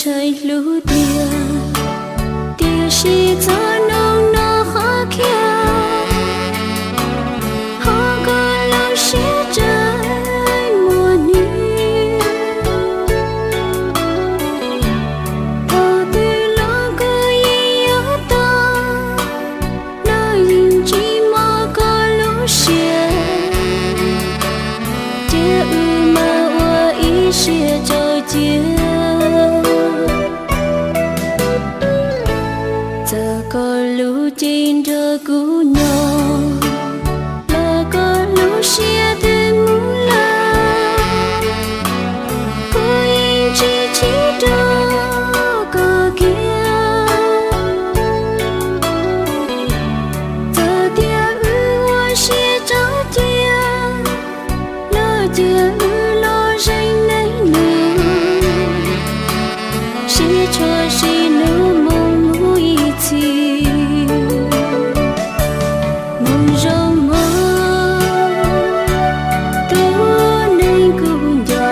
Ntshai hlub tiag, tiam sis txoj hnub no qhov khiav, ho koj lub siab tseem muaj nim. Thaum twg los kuv yeej yuav tau, lawv yeej tsis mloog koj lub siab, ces wb mam ua ib siab tso cia. Txawm koj lub cev nrog kuv nyob, los koj lub siab twb mus lawm, kuv yeej tsis chim rau koj kiag. Txawm tias wb ua siab tso cia, los cia wb los zeem neej nus, sib tshuam sib hlub mus mus ib txhis. Mus zoo mog, tus neeg kuv nco,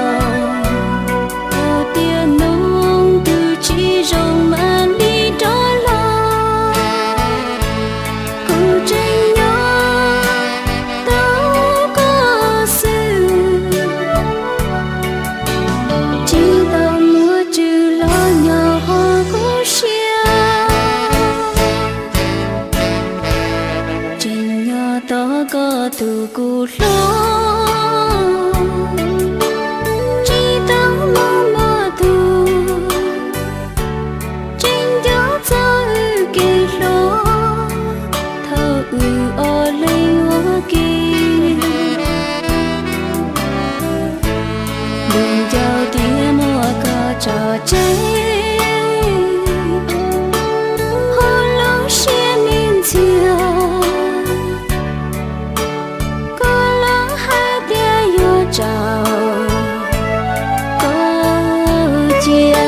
txawm tias nug tus tsis zoo mam li rov los. Kuv tseem nyob tau koj xwb, tsis tau muaj tswv los nyob hauv kuv siab. Tseem nyob tos koj tus kuv hlob, tsis tau muaj tus tseem nco txog wb kev hluas, thaum wb ob leeg ua ke. Lus nco tias muab koj tso tseg, ho lub siab me ntxhias, koj los hais tias yuav tso koj cia.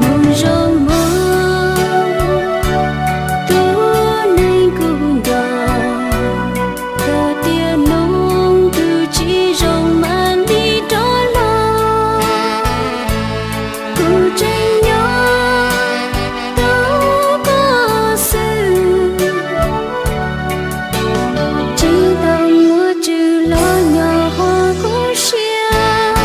Mus zoo mog, tus neeg kuv nco, txawm tias nug tus tsis zoo mam li rov los. Kuv tseem nyob tau koj xwb, tsis tau muaj tswv los nyob hauv kuv siab.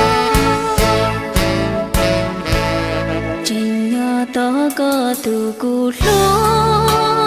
Tseem nyob tos koj tus kuv hlob,